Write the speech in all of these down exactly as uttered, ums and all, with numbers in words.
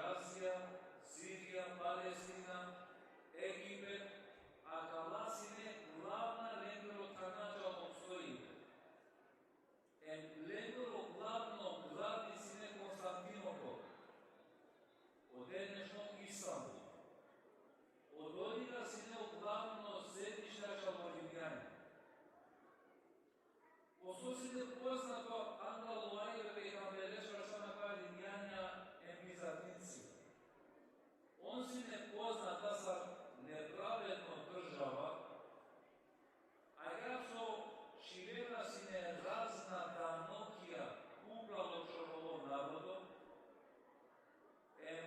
Azija, Sirija, Palestina, Egipet, akala sine glavna lengoro thana džal opstojbe. Em lengoro glavno grad sine Konstantinopol. O denešno Istanbul. Odori da sine o glavno sedište džal o Rimjanja. Oso sine poznato andal o ajbe e pejgambereskoro, šaj na ka Rimjanja em Bizantincija. On sine poznata sar nepravedno država, agjaar so čhivena sine razna danokija upral o čorolo narodo, em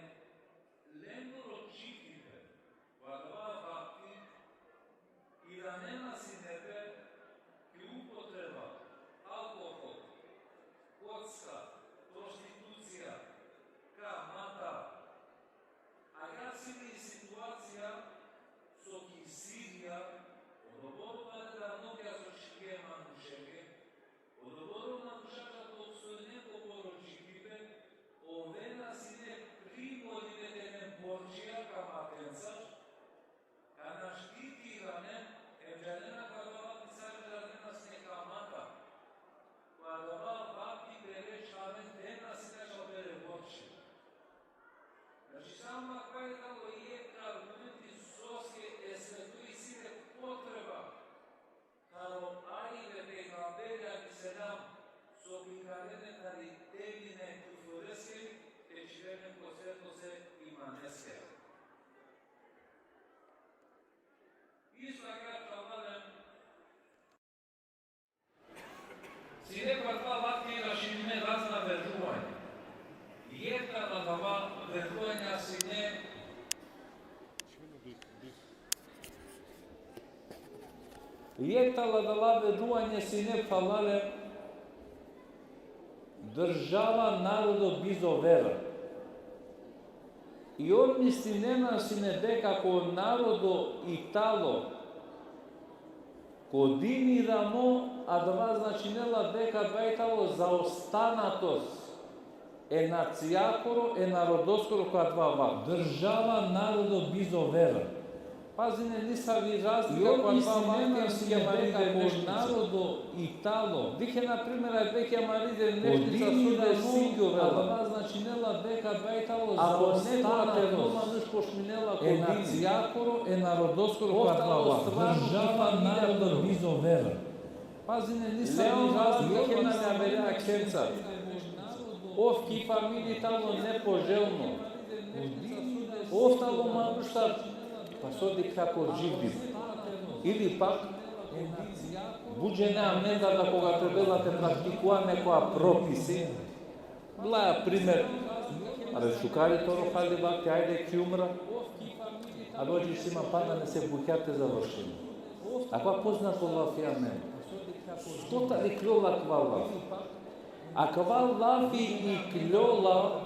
lengoro čhivibe, ko adava vakti iranena sine pe ki upotreba alkohol, kocka, prostitucija, kamata. Agjaar sine i situacija so ki Sirija, odobor pare danokija so čhive manušenge, odobor manuša ka opstojnen ko poro čhivibe, ovena sine primorime te len borčija kamatencar, ka našti te iranen, em džanena ko adava vakti sar iranena sine kamata. Ko adava vakti pere čhaven dena sine džal pere borči. Znači, samo akava tano jekh argumenti soske e Svetoj isi le potreba taro ajbe e pejgamberi alejhi selam, so ka ikalel len tari temine kufreskiri, te čhivel len ko svetlo e imaneskiri. Isto agjaar tano le Sine ko adava vakti rašinime razna verujanja. Jekh taro adava verujanja sine, jekh taro adava verujanja sine, phralalen, država, narodo bizo vera. I on mislinena sine deka ko narodo i tano ko dini ramo, adava značinela deka adava i tano zaostanato e nacijakoro, e narodoskoro ko adava vakti. Država, narodo bizo vera. Pazinen, nisavi razlika ko adava vakti em ki amari dernešnica. Narodo i tano. Dikhen, na primer, ajde ki amari dernešnica so dešingjovela. Adava značinela deka adava i tano zaostanato. Ako neko manuš počminela ko dini, e nacijakoro, e narodoskoro ko adava vakti. Država, narodo bizo vera. Pazinen, nisavi razlika ki amari dernešnica. Ov ki familija i tano nepoželjno. Ov tano manuš sar, pa so dikhlja ko dživdipe. Ili pak, but džene amendar da koga trebela te praktikujna nekoja propisi, laja primer, are šukar i toro hali, vakti, ajde ki umra, a dođe si ma pana nese bukja te završim. Akava poznato lafi amen. So tano ikljola akava lafi? Akava lafi ikljola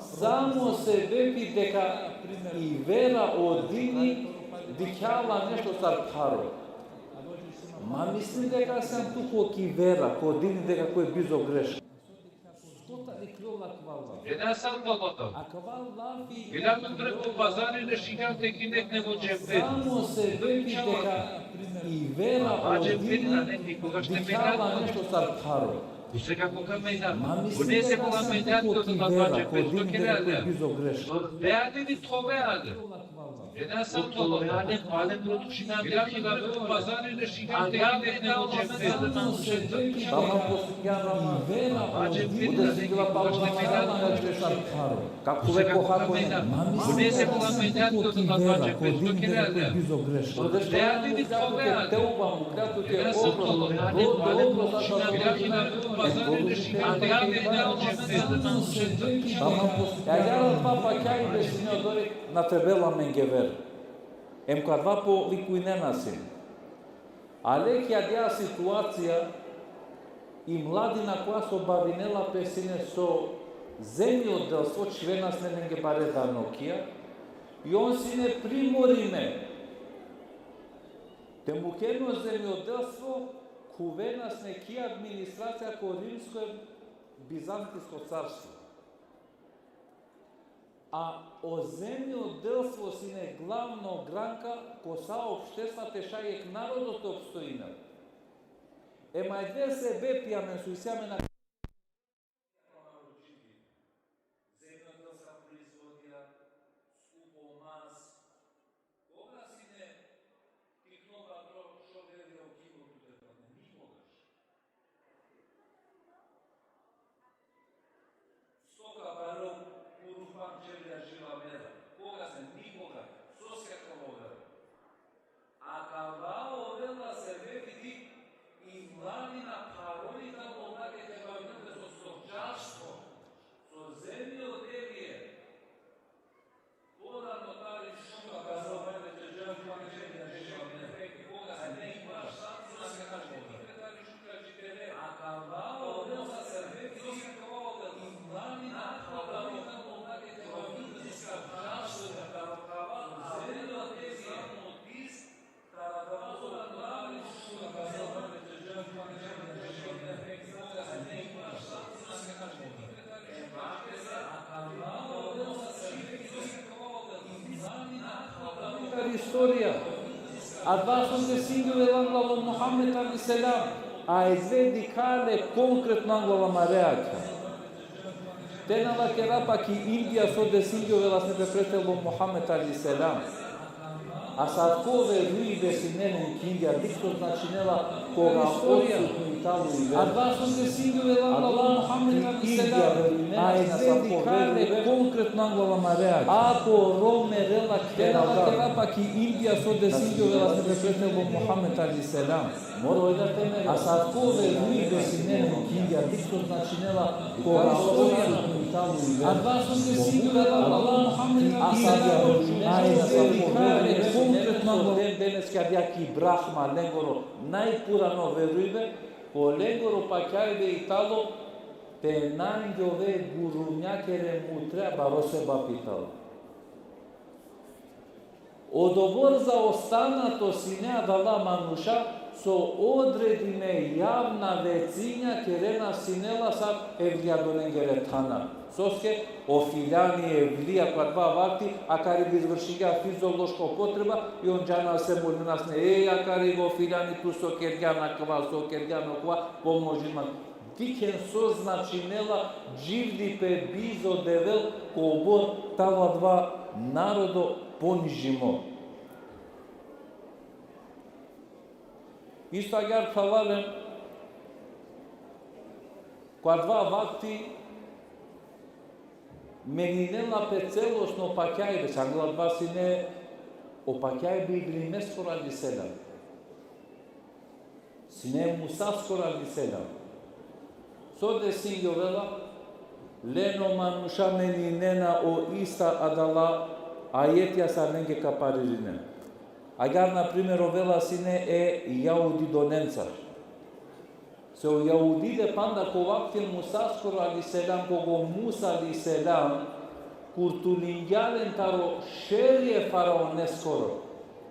samo sebepi deka i vera, o dini, dikhlja la nešto sar pharo. Ma misli deka sian tu ko ki vera, ko dini, deka koj bizo greška. Eda sam to gotovo. Bila tu preko pazari ne šinjan te kine nek nego džembe. Samo sebepi deka i vera, o dini, dikhlja la nešto sar pharo. Use kako ka menjan. Ma misli deka sian tu ko ki vera, ko dini, deka koj bizo greška. Veade ni thove ade. Eda sam to gotovo. Pazari ne šinjan te kine nek nego džembe. Tamo posukjana ma. Bude sigila palo na. Kako le koha ko ne. Ma misli deka sian tu ko ki vera, ko dini, deka koj bizo greška. Bude sigila palo na. Teuba, mukhlja tuke oprost. Dobro, dobro, sa, sa, sa. Tamo posukjana. Ja, ja, papa, kaj be sine odori. Na trebela amenge vera. Em ko adava polikujnena sine. Ale ki adaja situacija, i mladina koja so bavinela pe sine so zemjodelstvo, čhivena sine lenge bare danokija, i on sine primorime te mukhen o zemjodelstvo, khuvena sine ki administracija ko Rimsko Bizantijsko carstvo. A o zemjodelstvo sine glavno granka, ko sa opštestva te šaj jekh narodo te opstojinel. Ema e dve sebepija amen so isi amen na zemjodelska proizvodija, skupo mas, koga sine tikno vatro šoveri o kilo tu te padne? Nikogaš. Stoka baro kurufan čevlja živa mera. Koga se? Nikoga. Soske akava ovela? Akava ovela sebepi dikh i mladina pharoni tano lake te bavinen pe so stočarstvo, so zemjodelje. Istorija. Adava so desingjovela anglal o Muhammed alejhi selam, a e dve dikha le konkretno anglal amare akha. Te na vakera pa ki Indija so desingjovela sine pe pretel o Muhammed alejhi selam. Asavko verujbe sine len ki Indija, dikh so značinela kora odsutno i talo i vera. Adava so desingjovela anglal o Muhammed alejhi selam, a e dve dikha le konkretno anglal amare akha. Ako ro merela, te na vakera pa ki Indija so desingjovela sine pe pretel o Muhammed alejhi selam. Moro da te mere. Asavko verujbe sine len ki Indija, dikh so značinela kora odsutno i talo i vera. Adava so desingjovela anglal o Muhammed alejhi selam, a e dve dikha le konkretno anglal. Den deneske adija ki Brahma, lengoro najpurano verujbe, ko lengoro pakjajbe i talo te na angjove gurumnjakere mutre, baro sebapi talo. Odobor zaostanato sine adala manuša so odredime javna vecinja kerena sine la sar evlijadolengere thana. Soske o filjani evlija ko adava vakti akari bi izvršingja fiziološko potreba i on džana se molina sine: „Ej, akari, o filjani, tu so kergjan akava, so kergjan okova, pomožin man.” Dikhen so značinela dživdipe bizo Devel, kobor talo adava narodo ponižimo. Isto agjaar, phralalen, ko adava vakti meninena pe celosno pakjajbe, sa anglal adava sine o pakjajbe Ibrahimesko alejhi selam. Sine Musasko alejhi selam. So desingjovela? Leno manuša meninena o ista adala ajetija sar lenge ka paririnen. Agjaar, na primer, ovela sine e jahudidonencar. Se o jahudide panda ko vakti Musaskoro alejhi selam, koga o Musa alejhi selam kurtulingja len taro šeri e faraoneskoro,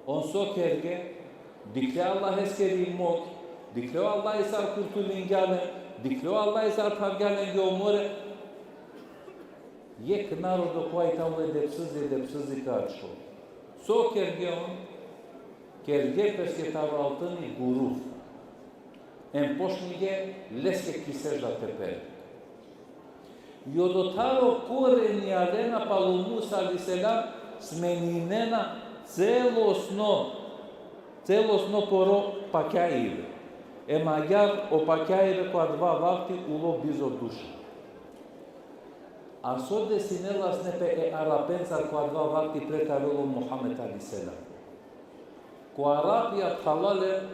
on so kerge? Dikhle Allaheskeri mok, dikhle o Allahi sar kurtulingja len, dikhle o Allahi sar phravgja lenge o more. Jekh narodo kova i talo edepsizi, edepsizi ka ačhol. So kerge on? Kerge peske taro altini guruf. Em počmingje leske ki sedžda te pere. I odotar o korenja lena palo Musa alejhi selam smeninena celosno, celosno poro pakjaibe. Em agjaar o pakjaibe ko adava vakti ulo bizo duša. A so desinela sine pe e Arapencar ko adava vakti pred te avel o Muhammed alejhi selam? Ko Arapija, phralalen,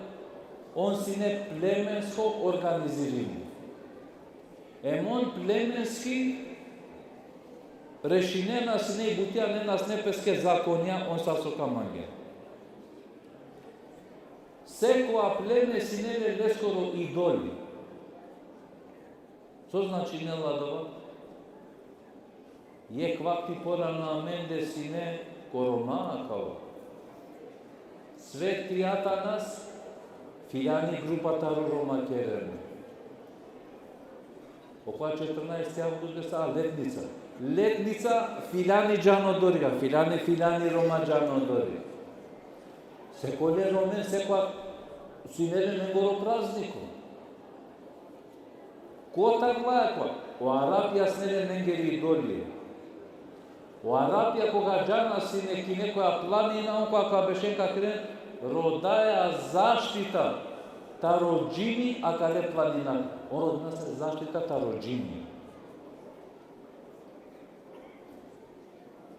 on sine plemensko organizirimi. Em on plemenski rešinena sine i butija, nena sine peske zakonja, on sar so ka mangen. Sekova pleme sine le leskoro idoli. So značinela adava? Jekh vakti porano amende sine ko Roma akava. Sveti Atanas, filjani grupa taro Roma kerena. Okova četrnaesti avgust besa letnica. Letnica, filani džan odori, filani, filani Roma džan odori. Sekole Romen, sekoja sine len lengoro prazniko. Kotar la akava? O Arapija sine len lengeri idoli. O Arapija koga džana sine ki nekoja planina, on koga ka bešen ka keren, rodaja zaštita taro džini akale planina. On rodena zaštita taro džini.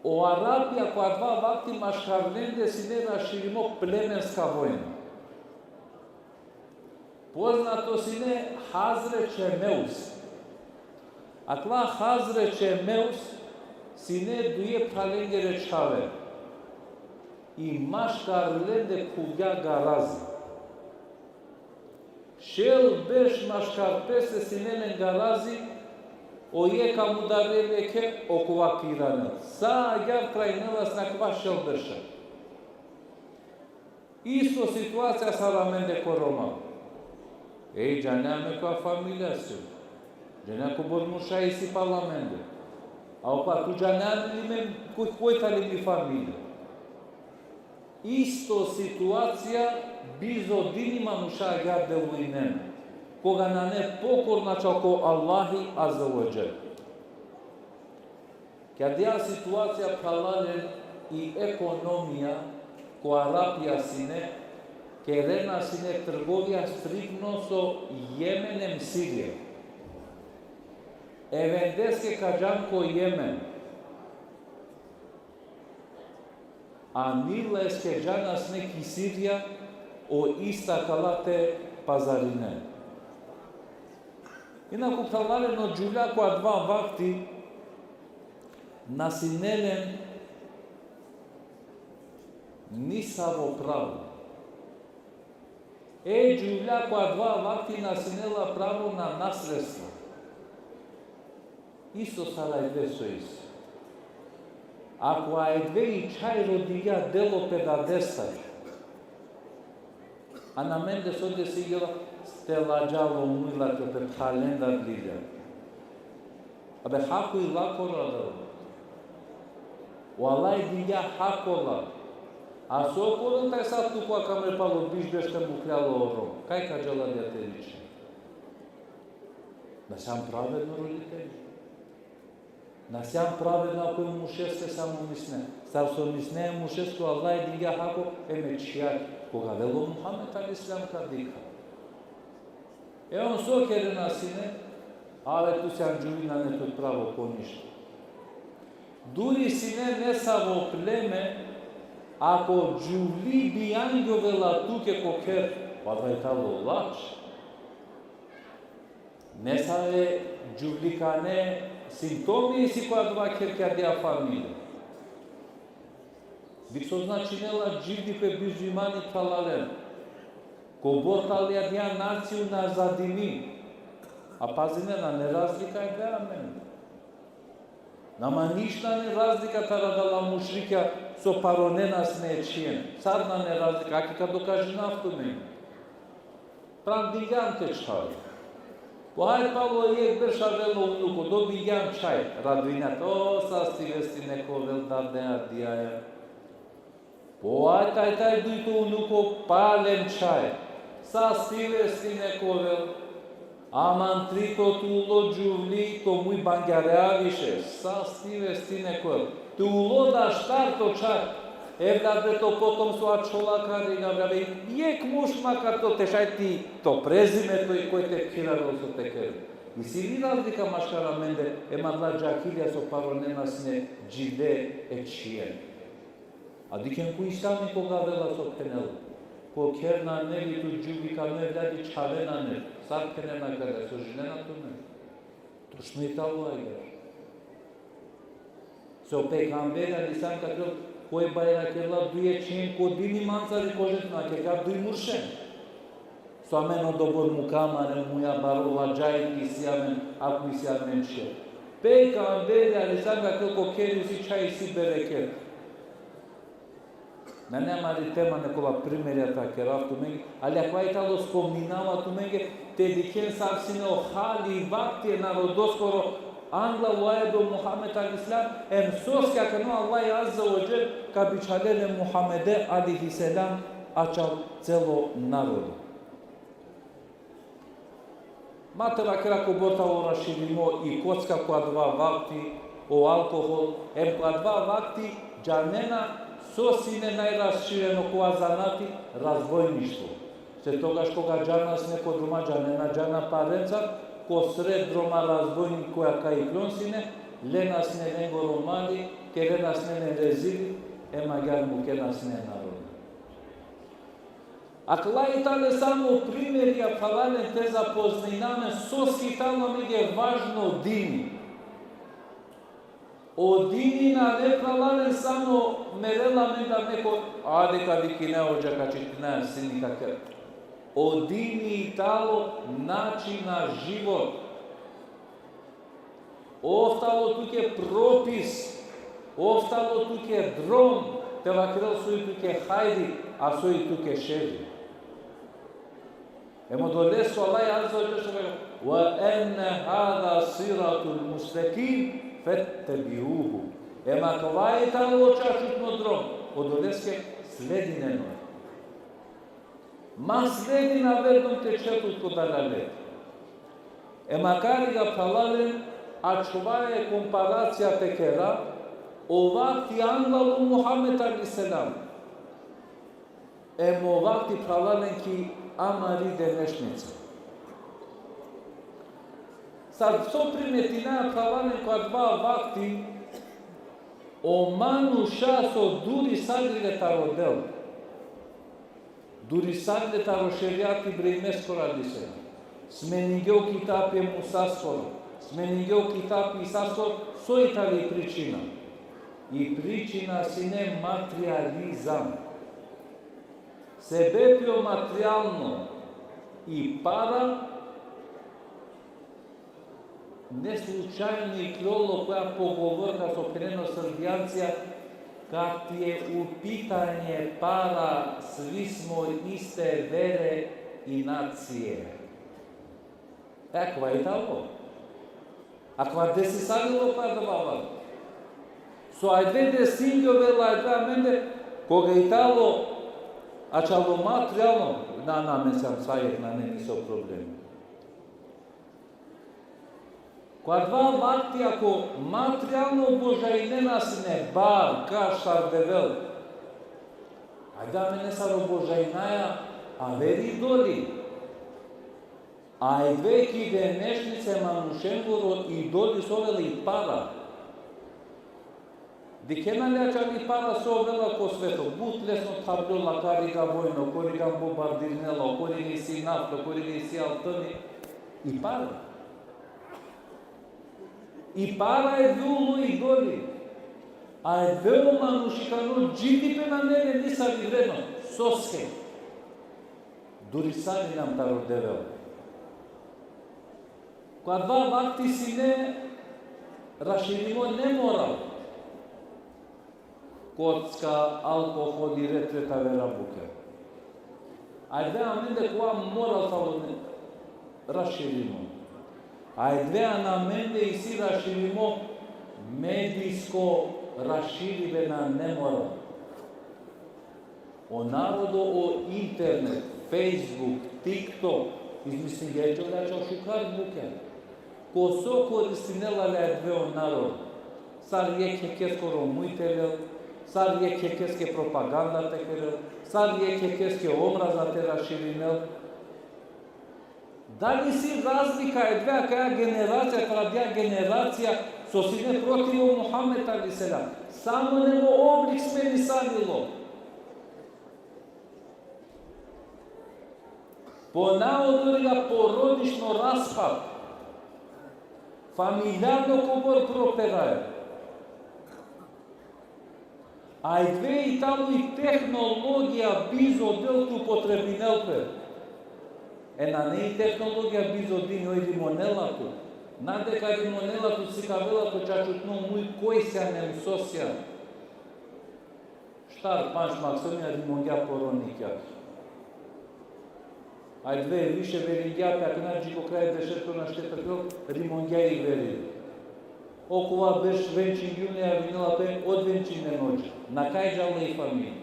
O Arapija ko adava vakti maškar lende sine raširimo plemenska vojna. Poznato sine Hazreč em Eus. Akala Hazreč em Eus sine duje phralengere čhave. I maškar lende khuvgja garazi. Šel berš maškar pese sine len garazi, o jekh ka mudarel jekhe, okova ka iranel. Sa agjaar trajnela sine akava šel berša. Isto situacija sar amende ko Roma. Ej, džanea me koja familija sijum. Džanea kobor murša isi pala mende. A opa, tu džanea li me ko-, koj tani mi familija. Isto situacija bizo dini manuša agjaar delujnena, koga nane pokorna čal ko Allahi Azze ve Dželle. Ki adaja situacija, phralalen, i ekonomija ko Arapija sine, kerena sine trgovija striktno so Jemen em Sirija. Evendeske ka džan ko Jemen. A ni leske džana sine ki Sirija, o ista kala te pazarinen. Inaku, phralalen, o džuvlja ko adava vakti na sine len nisavo pravo. E džuvlja ko adava vakti na sine la pravo na nasledstvo. Isto sar avdive so isi. Ako avdive i čhaj rodingja delo pe dadestar, a na mende so desi gela, ste ladžalo mujla te pe phralendar lilja. Abe, hako i lakoro adava. O Allah dingja hako la. A so korel taj sar tu ko kamere palo biš berš te mukhlja la o rom? Kaj ka džala dija te vičhe? Na sian pravedno roditelji. Na sian pravedno ako e muršeske samo misne. Sar so misne e muršeske, o Allah dingja hako em e čhijake. Koga avela o Muhammed alejhi selam ka dikha. E on so kerena sine, ave tu sian džuvli, nane tut pravo ko ništo. Duri sine nesavo pleme, ako džuvli bijangjovela tuke ko kher, pa adava i tano lač. Nesave džuvlikane simptomi isi ko adava kher, ki adaja familija. Dikh so značinela dživdipe bizo imani, phralalen. Kobor tali adaja nacija unazadimi. A pazinen, nane razlika e be amen. Nama ništo nane razlika taro adala mušrikja so paronena sine e čhijen. Sar nane razlika, ake ka dokažinav tumenge. Phralalen, dingjan te čhave. Po hajt palo jekh berš avela unuko, dobingjan čhaj, radujnja te, o, sa stive sine ka ovel dade adaja. Po hajt taj, taj dujto unuko, palem čhaj, sa stive sine ka ovel. Aman trito, tu ulo džuvli, to muj bangjareja više, sa stive sine ka ovel. Tu ulo daštarto čhaj, evlade, to potomstvo ačhola kari, gavravi, jekh murš makar to te šaj ti, to prezime to i koj te phiravel so te kerel. Isi li razlika maškar amende em adala džahilja so paronena sine dživde e čhijen? A dikhen ko islami koga avela so phenela. Ko kher nane li tut džuvli, kane evladi, čhave nane. Sar phenena kale, so žinena tumen? Točno i tano agjaar. So pejgamberi alejhi selam ka kerel, koj bajrakela duje čhijen, ko dini mancar i ko ženetsko, na kergja duj muršen. So amen odobor muka mare, muja baro ladžaj isi amen, ako isi amen čhija. Pejgamberi alejhi selam ka kerel, ko kher isi čhaj, isi bereket. Nane amari tema nekola primerja te kerav tumenge, ali akava i tano spomninava tumenge, te dikhen sar sine o hali i vakti e narodoskoro, Anglal o ajet o Muhammed alejhi selam, em soske akana o Allah azze ve dželle ka bičhalel e Muhammede alejhi selam ačhal celo narodo. Ma te vakera kobor tano raširimo i kocka ko adava vakti, o alkohol, em ko adava vakti džanena so sine najrašireno kova zanati, razbojništvo. Se togaš koga džana sine ko droma, džanena džana parencar, ko sred droma razbojnikoja ka iklon sine, lena sine lengoro mali, kerena sine len rezili, em agjaar mukena sine narodo. Akala i tane samo primerija, phralalen, te zapoznina amen soske i tano amenge važno o dini. O dini nane, phralalen, samo merela amen da neko, ajde ka vikinel hodža, ka čitinel Jasin, ka kera. O dini i tano način na život. Ov tano tuke propis, ov tano tuke drom, te vakerel soj tuke hajri, a soj tuke šeri. Em odoleske o Allah azze ve dželle: "Ve enne hada sirati mustekim fettebiuhu." Em akava i tano čačutno drom, odoleske sledinen. Ma sledin aver drom te čhe tut ko dalalet. Em akariga, phralalen, ačhovaja komparacija te kera, o vakti anglal o Muhammed alejhi selam, em o vakti, phralalen, ki amari denešnica. Sar so primetinaja, phralalen, ko adava vakti o manuša so durisalile taro Del. Durisalile taro šerijati Ibrahimeskoro alejhi selam. Smeningje o kitabi e Musaskoro. Smeningje o kitabi e Isaskoro, soj tani pričina? I pričina sine materijalizam. Sebepi o materijalno i para, neslučajno iklilo koja pogovorka so phenena o Srbijancija, kad je u pitanje para, svi smo iste vere i nacije. Akava i tano. Akava desisalilo ko adava vakti. So avdive desingjola, avdive amende, koga i tano ačhalo materijalno, na, na, amen sijam sa jekh, nane niso problemi. Ko adava vakti, ako materijalno obožajnena sine bar, kaš, sar Devel, avdive amen sar obožajnaja aver idoli. Avdive ki denešnica e manušengoro idoli so ovela? I para. Dikhena li ačhali para so ovela ko sveto? But lesno thavljola, koriga vojno, koriga bombardirinela, koriga isi nafta, koriga isi altini. I para. I para avdive ulo idoli. Avdive o manušikano dživdipe nane len nisavi vredno. Soske? Durisalinam taro Devel. Ko adava vakti sine raširimo nemoral. Kocka, alkohol i ret-ret avera bukja. Avdive amende kova moral tano ne-, raširimo? Avdive ano amende isi raširimo medijsko raširibe na nemoral. O narodo o internet, Facebook, TikTok, izmislingje le ačhal šukar bukja. Ko so koristinela le avdive o narodo? Sar jekh jekheskoro muj te lel, sar jekh jekheske propaganda te kerel, sar jekh jekheske omraza te raširinel. Dali isi razlika avdive akaja generacija taro adaja generacija so sine protiv o Muhammed alejhi selam? Samo nego oblik smenisalilo. Ponadari porodično raspad. Familijarno kobor properaja. Avdive i tano i tehnologija bizo Del te upotrebinel pe. E nane i tehnologija bizo dini, oj rimonela tut. Na deka rimonela tut, sikavela tut čačutno muj koj sian em so sian. Štar pandž maksumja rimongja poro nikja. Avdive više veringja pe, akana dži ko kraj e dešeto našti, rimongja i veri. Okova berš venčingjum le, a vinela pe odvenčinen odža. Na kaj džala i familija.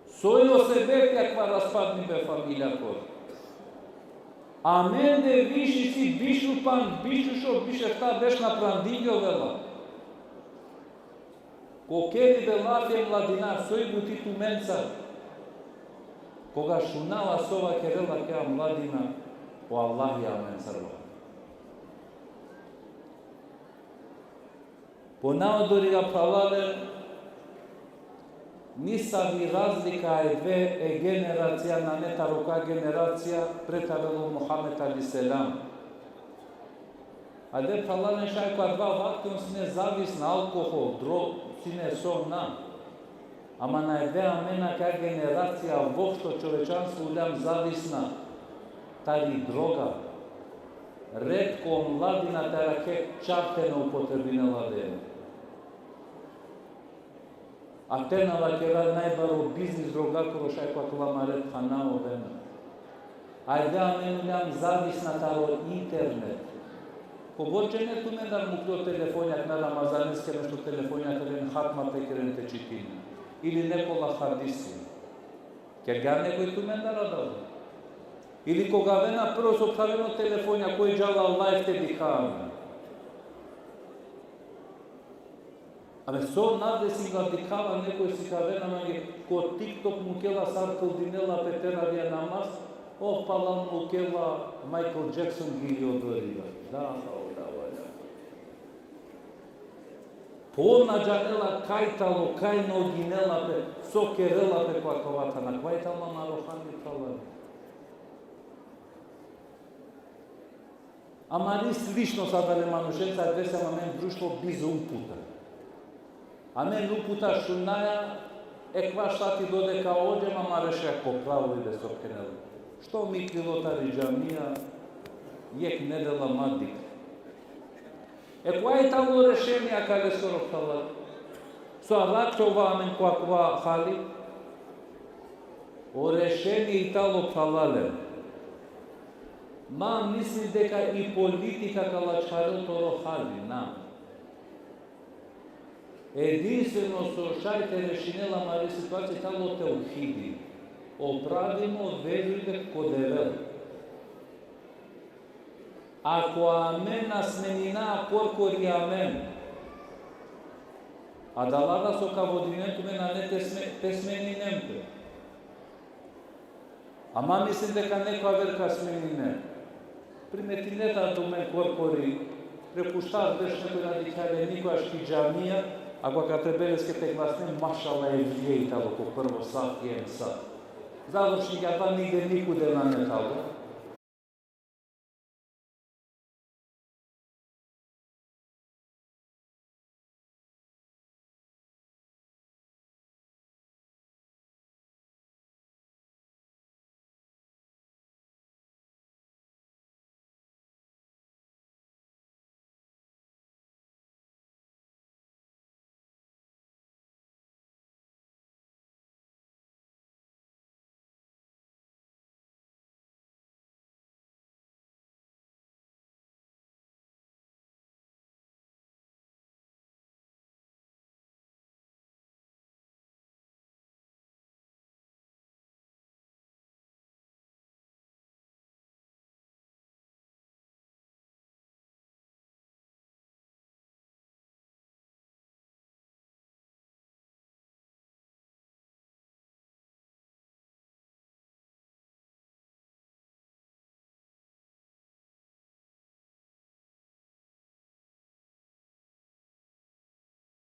Soj o sebepi akava raspadnibe familijakoro? Amende više isi biš u pandž, biš u šov, biš efta berš na prandingjovela. Ko keribe lafi e mladina, soj buti tumenca? Koga šunava so vakerela akaja mladina, o Allahi amencar vakerela. Ponadari, phralalen, nisavi razlika avdive e generacija nane taro akaja generacija pred te avel o Muhammed alejhi selam. Avdive, phralalen, šaj ko adava vakti on sine zavisna, alkohol, drog, sine so na. Ama na avdive amen akaja generacija, voopšto čovečanstvo uljam zavisna tari droga. Retko mladina taro akaja čar te na upotrebinela avdive. A te na vakera, najbaro biznis drogakoro šaj ko akala amare thana ovena. Avdive amen uljam zavisna taro internet. Kobor džene tumendar muklo telefonja akana Ramazaneske, mesto telefonja te len hatma te keren, te čitinen? Ili nekola hadisi? Kergjan nekoj tumendar adava? Ili koga avena, prvo so phaven o telefonja, koj džala live te dikha amen. Abe, so na desi da dikhava, nekoj sikavena mange, ko TikTok mukela sar kldinela pe teravija namaz, o palal mukela Michael Jackson gili odori. La havle ve la kuvvete. Po na džanela kaj tano, kaj noginela pe, so kerela pe ko akava thana, kaj tano amaro hali, phralalen. Amari sličnost adale manušenca, adalese amen društvo bizo uputa. Amen uputa šunaja, ekvaš sati dodeka odžem, ama rešea ko pravo i beso kenel. Što mi krilo tari džamija, jekh nedela ma dikh. E kova i tano rešenje akaleskoro, phralalen? So arakhljovaja amen ko akava hali? O rešenje i tano, phralalen. Ma mislin deka i politika ka lačharel toro hali, na. Edinstveno so šaj te rešinel amari situacija tano tevhidi. O pravimo verujbe ko Devel. Ako amen na smenina korkori amen, adala da so ka vodinen tumen, nane te sme-, te smeninen pe. Ama mislin deka neko aver ka smeninen. Primetine da tumen korkori, pre puštar berš nekoj na dikhlja le nikogaš ki džamija, a koga ka trebel leske te glasnen, mašallah, evlije i tano ko prvo saf, em saf. Završingja, pa nigde nikude nane tano.